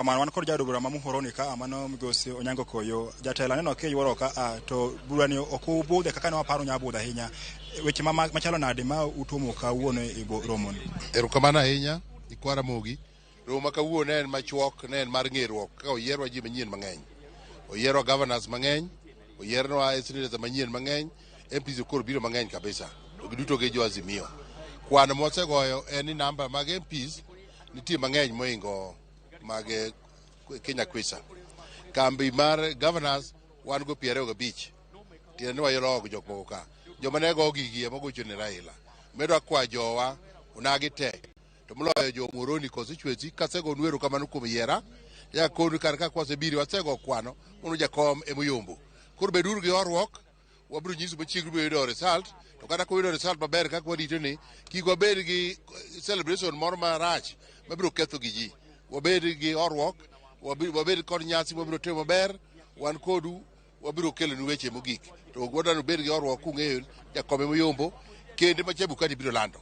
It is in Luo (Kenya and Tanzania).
Kamano wan kod jaod bura ma Muhoroni ka mano migosi Onyango Koyo. Jatelo aneno kiyuoro ka a to bura ni ok ubudhe kaka ne waparo nya budho ahinya. Weche ma machalo nade ma utuomo kawuono e romo ni? Erokamano ahinya Ikwa Ramogi. Romo ma kawuono ne en machuok, ne en mar ng'eruok kaka oyierwa ji manyien mang'eny. Oyierwa governors mang'eny, oyiernwa senators manyien mang'eny, MPs koro biro mang'eny kabisa. To giduto gin jo Azimio. Kwan mwasegoyo en ni namba mag MPs nitie mang'eny moingo mag Kenya Kwanza. Kambi mar governors wan go 25. Tiende ni wayologo jok moko ka. Joma ne go gigi ema gocho ne Raila. Medwa kwa jowa onagi te. To moloyo jo Muhoroni constituency kasegonu erokamano kuom yiera. Jakonu kar ka kwasebiro wasego kwano mondo jakom emoyombo. Koro beduru gi horuok wabiro nyiso machiegni biro yudo result to kata kuyudo result maber kaka warito ni kik wabed gi celebration moro marach mabiro ketho gi ji. Wabed gi horuok, wabed kod nyasi mabiro timo maber, wan kodu wabiro kelonu weche mogik. To wadwaro ni ubed gi horuok kung'eyo jakom emoyombo kendo ma Chebukati biro lando.